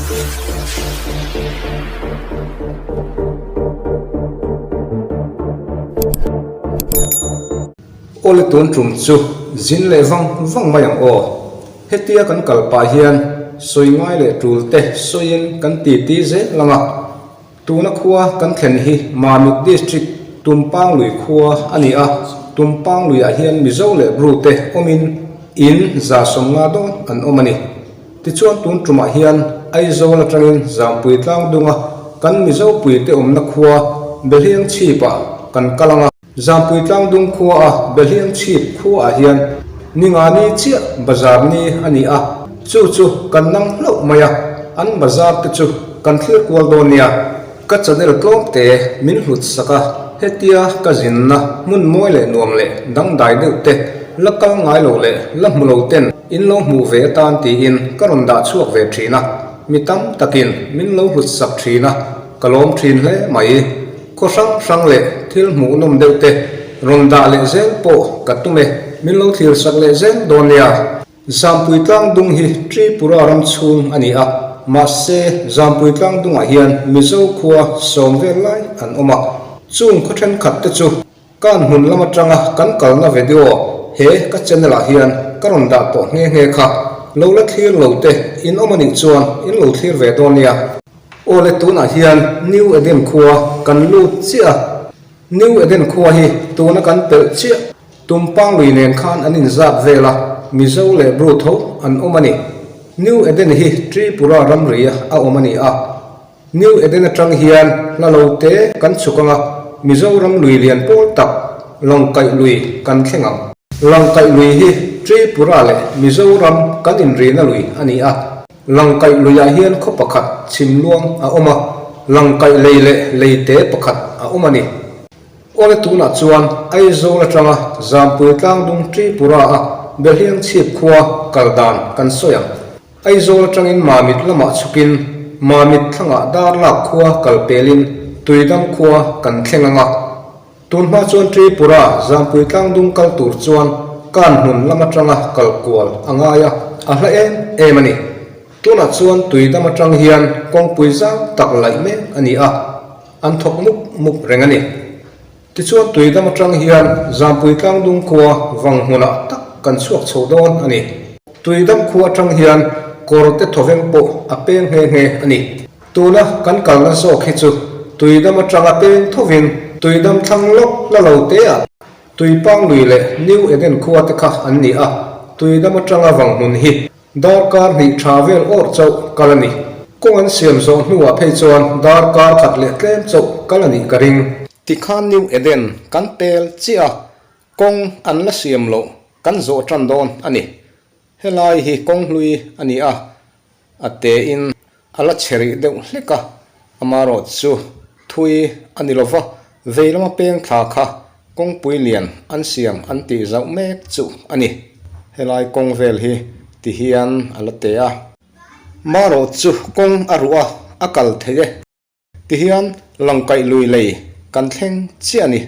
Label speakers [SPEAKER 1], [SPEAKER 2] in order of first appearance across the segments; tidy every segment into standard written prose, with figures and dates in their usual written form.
[SPEAKER 1] Awle tun tum chu zin leh vang vang mai ang aw. Hetia kan kal pah hian sawi ngai leh tul te sawiin kan titi zel ang a. Tuna khua kan thlen hi Mamit District Tumpang lui khua a ni a, Tumpang luiah hian Mizo leh Bru te awmin in 150 dawn an awm a ni. Tichuan tun tumah hian Aizawl atangin Zampui tlang dunga kan Mizo puite awmna khua Behliang chhipah kan kal ang a. Zampui tlang dung khua a Behliang chhip khua ah hian ni nga ni chiah bazar ni a ni a, chu chu kan nang hlauh mai a, an bazar te chu kan thlir kual dawn nia. Ka channel tlawm te min hlut sak a, hetia ka zinna hmun mawi leh nuam leh dangdai deuh te la kal ngai lo leh la hmu lo ten in lo hmuh ve atan tiin ka rawn dah chhuak ve thin a, mi tam takin min lo hlut sak thin a, ka lawm thin hle mai. Khaw hrang hrang leh thil hmuhnawm deuh te rawn dah leh zel pawh ka tum e, min lo thlir sak leh zel dawn nia. Zampui tlang dung hi Tripura ram chhung a ni a, mahse Zampui tlang dungah hian Mizo khua sawm vel lai an awm a, chung khaw thenkhat te chu kan hmun lam atanga kan kalna video he ka channel ah hian ka rawn dah tawh nghe nghe kha lo la thlir lo te in awm a nih chuan in lo thlir ve dawn nia. Awle tunah hian New Eden khua kan lut chiah a, New Eden khua hi tuna kan pelh chiah Tumpang lui nen khan an inzat vel a, Mizo leh Bru tho an awm a ni. New Eden hi Tripura ramri a awm a ni a, New Eden atang hian hla lo te kan chhuk anga Mizoram lui lian pawl tak Lawngkaih lui kan thleng ang. Lawngkaih lui hi Tripura leh Mizoram kan inrina lui a ni a. Langkaih luiah hian khaw pakhat chhimluang a awm a, langkaih lei leh leite pakhat a awm a ni. Awle tunah chuan Aizawl atanga Zampui tlangdung Tripura a Behliang chhip khua kal dan kan sawi ang. Aizawl atangin Mamit lamah chhukin Mamit thlangah Darlak khua kal pelin Tuidam khua kan thleng ang a. Tun hma chuan Tripura Zampui tlangdung kal tur chuan kan hmun lam atanga kal kual a ngai a, a hla em em a ni. Tunah chuan tuidam atang hian kawngpui zau tak laih mek a ni a, an thawk mup mup reng a ni. Tichuan tuidam atang hian Zampui tlangdung khua vang hmunah tak kan chhuak chho dawn a ni. Tuidam khua atang hian kawr te thawveng pawh a peng nghe nghe a ni. Tuna kan kalna zawk hi chu tuidam atanga peng thovin tuidam thlang lawk la lo te ah Tuipang lui leh New Eden khua te kha an ni a, tuidam atanga vang hmun hi darkar hnih tha vel awrh chauh kal a ni. Kawng an siam zawh hnuah phei chuan darkar khat leh tlem chauh kal a nih ka ring. Tikhan New Eden kan pel chiah a, kawng an la siam loh kan zawh tan dawn a ni. Helai hi kawng hlui a ni a, a tein a la chhe rih deuh hlek a, amarawh chu thui a ni lova, vei lama peng thla kha kawngpui lian an siam an tih zauh mek chu a ni. Helai kawng vel hi ti hian a la te a. Marawh chu kawng a ruh a, a kal thei e. Tihian Lawngkaih lui lei kan thleng chiah a ni.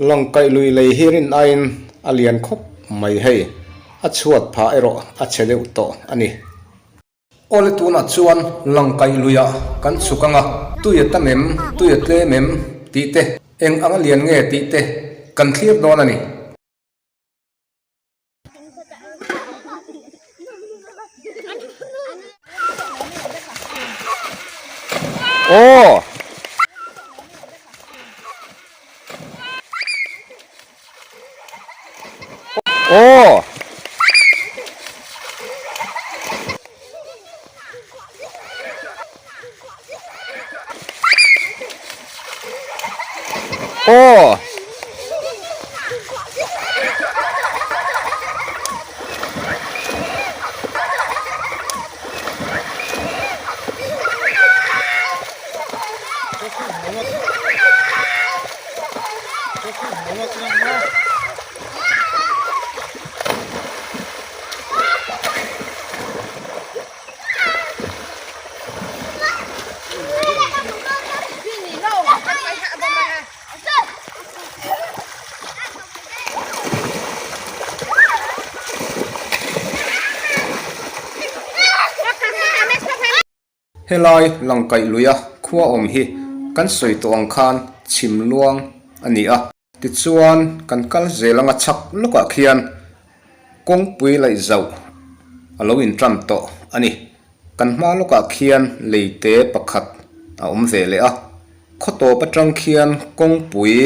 [SPEAKER 1] Lawngkaih lui lei hi rin aiin a lian khawp mai hei, a chhuat phah erawh a chhe deuh tawh a ni. Awle tunah chuan Lawngkaih luiah kan chhuk ang a, tui a tam em, tui a tlem em tih te, eng anga lian nge tih te kan thlir dawn a ni. Aw! Aw! Aw! Helai Langkaih luia khua awm hi kan sawi tawh ang khan chhim luang a ni a. Tichuan kan kal zel anga chhak lawkah khian kawngpui laih zauh a lo intan tawh a ni. Kan hma lawkah khian leite pakhat a awm ve leh a, khaw tawp atang khian kawngpui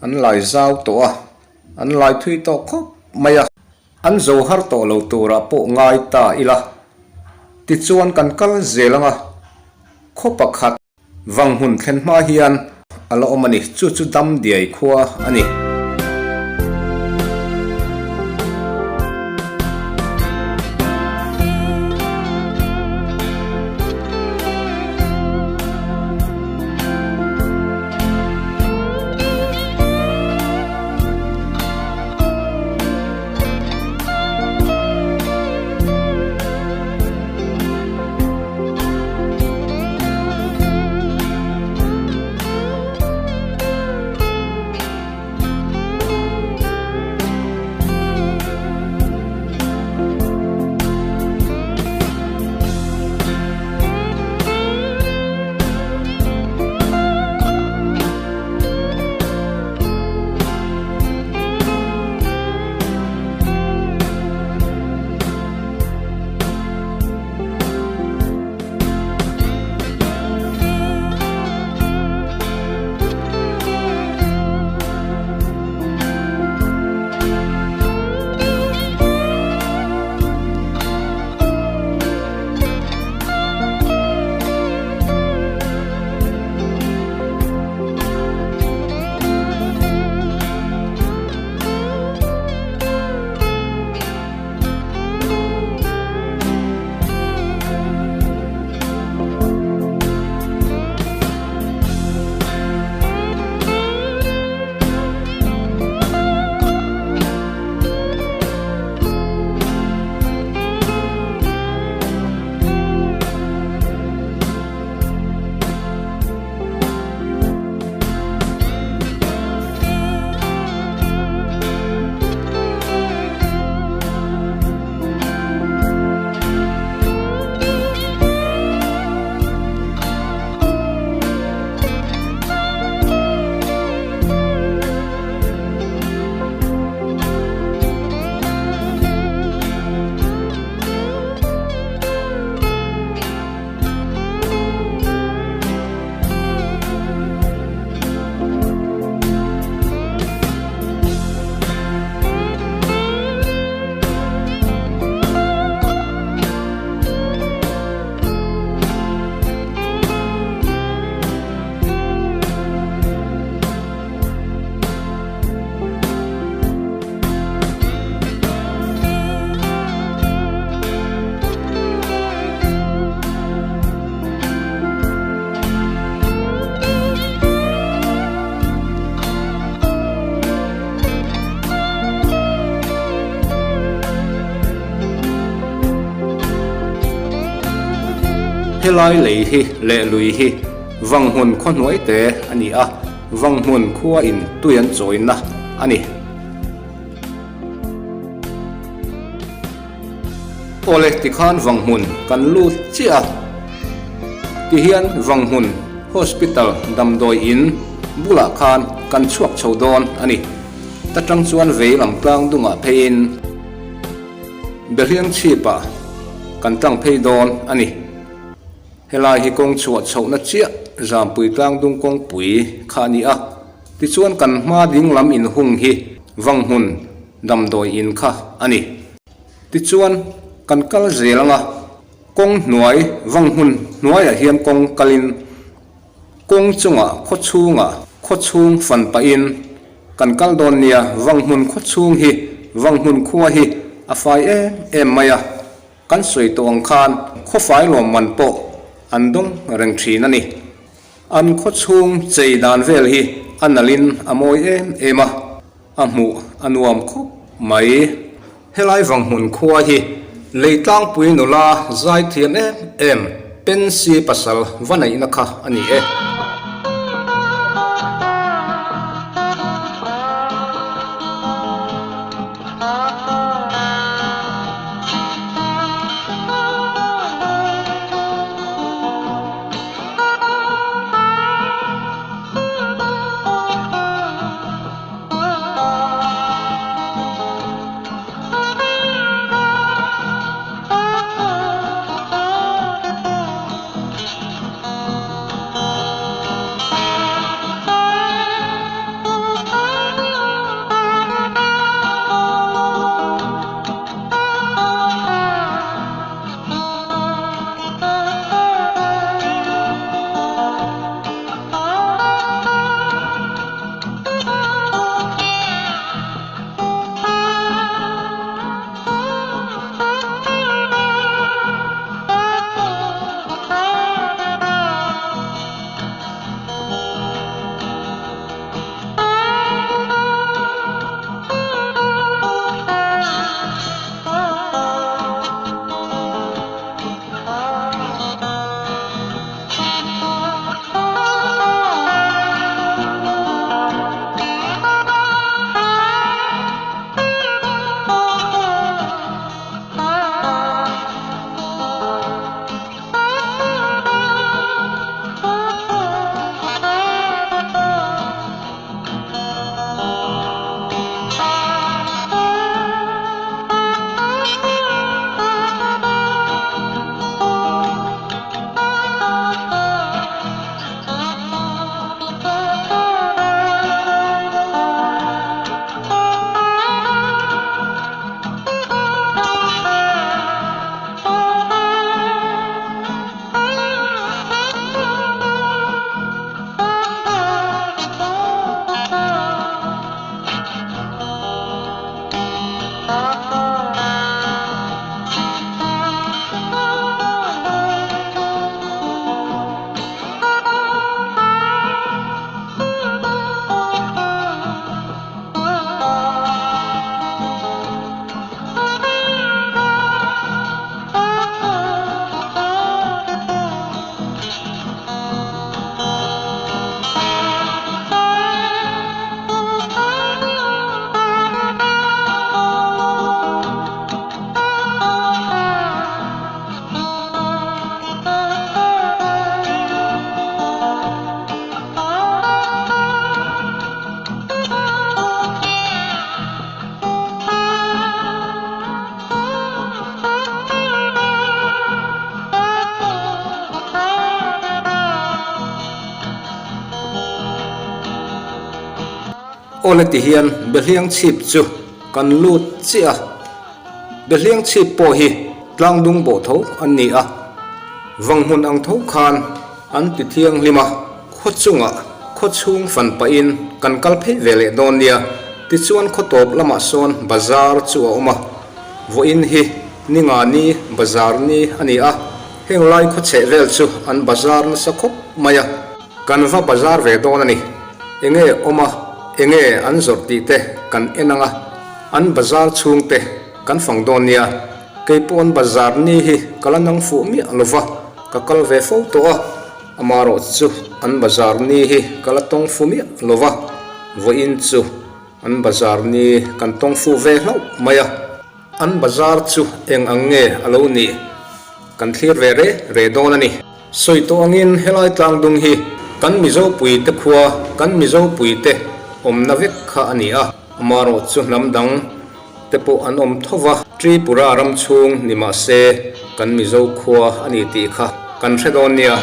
[SPEAKER 1] an lai zau tawh a, an lai thui tawh khawp mai a. An zo har tawh lo turah pawh ngai ta ila, tichuan kan kal zel anga khaw pakhat Vang hmun thlen hma hian a la awm a ni, chu chu Damdiai khua a ni. Helai lei hi leh lui hi Vanghmun khaw hnuai te a ni a, Vanghmun khua in tui an chawina a ni. Awle tikhan Vanghmun kan lut chiah a, tihian Vanghmun Hospital damdawi in bulah khan kan chhuak chho dawn a ni. Ta tang chuan vei lam tlang dungah pheiin Behliang chhipah kan tlang phei dawn a ni. Helai hi kawng chhuah chhohna chiah Zampui tlang dung kawngpui kha a ni a, tichuan kan hma ding lam inhung hi Vanghmun damdawi in kha a ni. Tichuan kan kal zel anga kawng hnuai Vanghmun hnuaiah hian kawng kalin Kawng chungah khaw chhungah khaw chhung fan pahin kan kal dawn nia, Vanghmun khaw chhung hi Vanghmun khua hi a fai em em mai a, kan sawi tawh ang khan khaw fai lawmman pawh an dawng reng thin a ni. An khaw chhung chei dan vel hi a nalhin a mawi em em a, a hmuh a nuam khawp mai. Helai Vanghmun khua hi Leitlangpui nula zaithiam em em Pensy pasal va neihna kha a ni e. Awle ti hian Behliang chhip chu kan lut chiah a, Behliang chhip pawh hi tlangdung bawh tho an ni a, Vanghmun ang tho khan an ti thianghlim a, khaw chungah khaw chhung fan pahin kan kal phei ve leh dawn nia, tichuan khaw tawp lamah sawn bazar chu a awm a, vawiin hi ni nga ni bazar ni a ni a, heng lai khaw chheh vel chu an bazar nasa khawp mai a. Kan va bazar ve dawn a ni. Enge awm a, enge an zawrh tih te kan en ang a, an bazar chhung te kan fang dawn nia. Kei pawh an bazar ni hi ka la nang fuh miah lo va, ka kal ve fo tawh a, amarawh chu an bazar ni hi ka la tawng fu miah lo va, vawiin chu an bazar ni kan tawng fuh ve hlauh mai a. An bazar chu eng ang nge a lo nih kan thlir ve re re dawn a ni. Sawi tawh angin helai tlangdung hi kan Mizo puite khua, kan Mizo puite awmna vek kha a ni a, amarawh chu hnam dang te pawh an awm tho va, Tripura ram chhung ni mah se kan Mizo khua a ni tih kha kan hre dawn nia.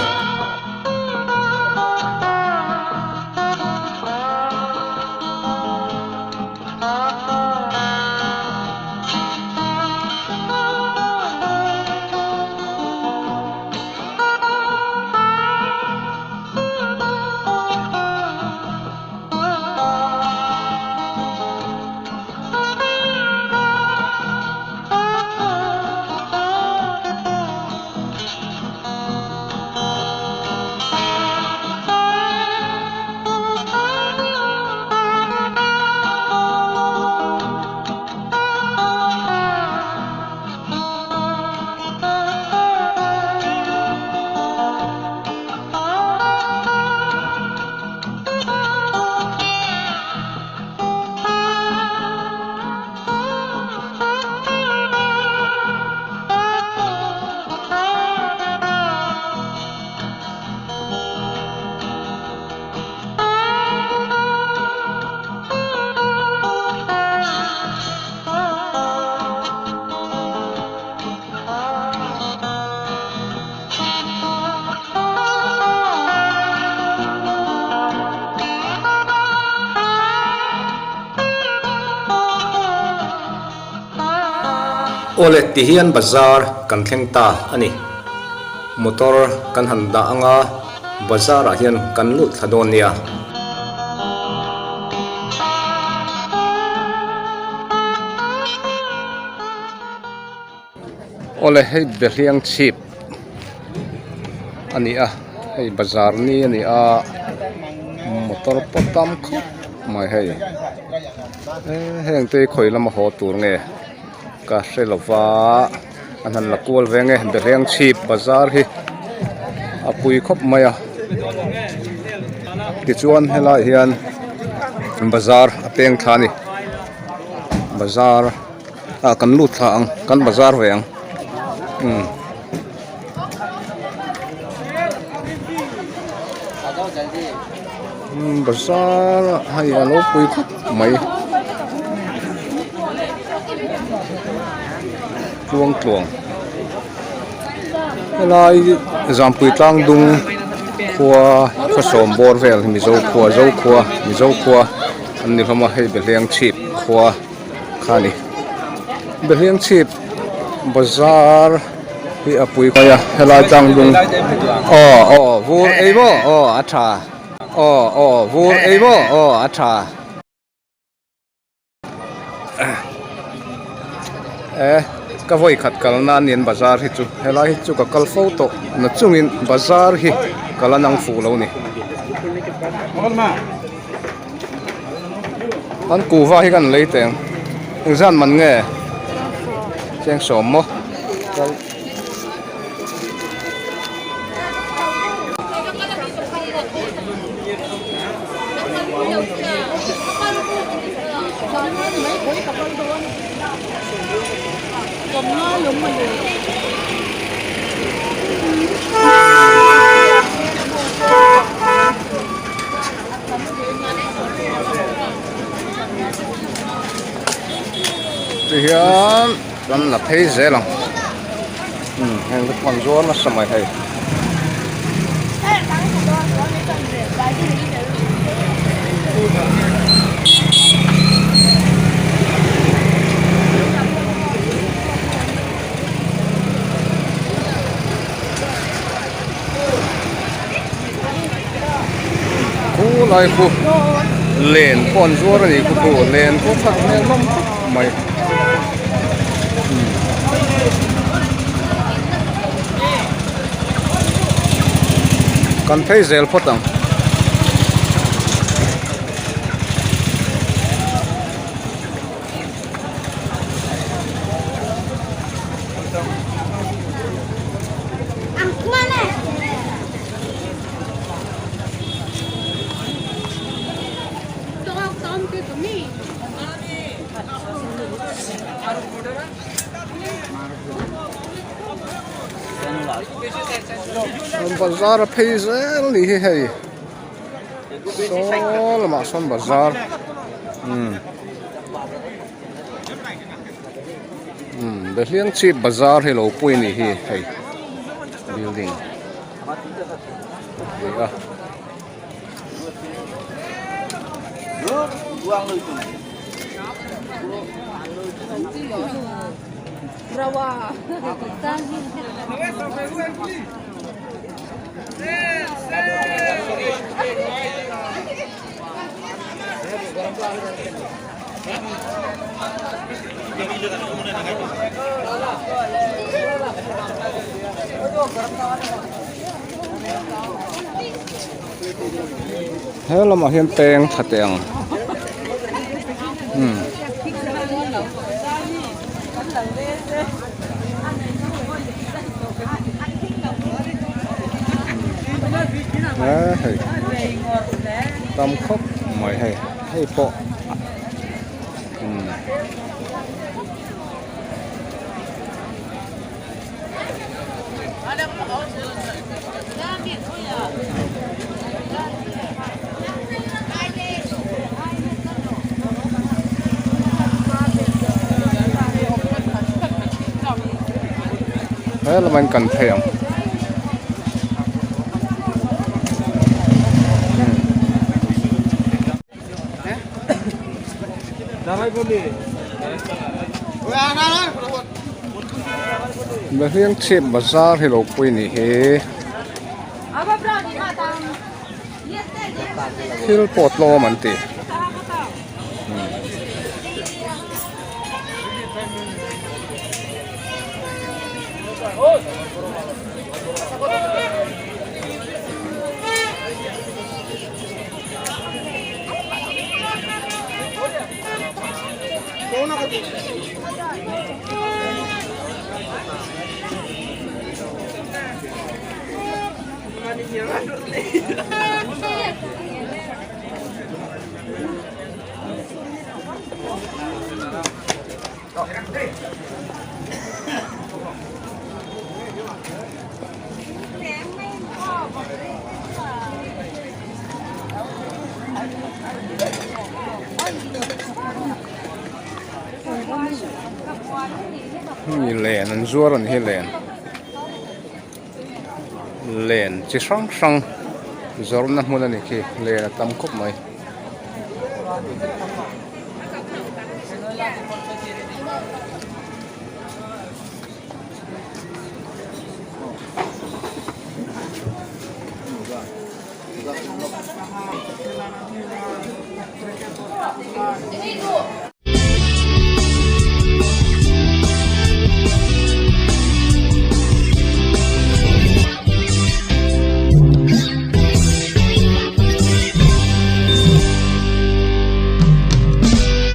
[SPEAKER 1] Awle ti hian bazar kan thleng ta a ni. Motor kan han dah anga bazar ah hian kan lut thla dawn nia. Awle hei Behliang chhip a ni a hei bazar ni a ni a motor pawh tam khawp mai hei heng te hi khawi lama haw tur nge ka hre lo va an han la kual ve nge Behliang chhip bazar hi a pui khawp mai a tichuan helaiah hian bazar a peng thla a ni bazar. Ah kan lut thla ang kan bazar ve ang umm. Umm bazar ah hei a lo pui khawp mai tluang tluang helai Zampui tlang dung khua khawsawm bawr vel hi Mizo khua Zokhua Mizo khua an ni hlawm a hei Behliang chhip khua. kha a ni Behliang chhip bazar hi a pui khawih a helai tlangdung aw aw vur ei maw aw a tha aw aw vur ei maw aw a tha e ka vawi khat kalna a nian bazar hi chu helai hi chu ka kal fo tawh na chungin bazar hi ka la nang fuh lo a ni. An kuhva hi kan lei teh ang engzat man nge cheng sawm maw Tihian kan la phei zel ang umm heng te pawh an zuar nasa mai hei. Khulai khu len pawh an zuar a ni khu khu len pawh that hmel hlawm khawp mai. Kan phei zel phawt ang. Bazar a phei zel a nih hi hei saw lamah sawn bazar umm umm Behliang chhip bazar hi lo pui a nih hi hei building a ni a. He lamah hian peng tha teh ang umm. He hei tam khawp mai hei hei pawh umm. He lamah hian kan phei ang. Behliang chhip bazar hi lo pui ni hi thil pawh tlawm an ti. Hemi len an zuar a ni hi len len chi hrang hrang zawrhna hmun a ni khi len a tam khawp mai.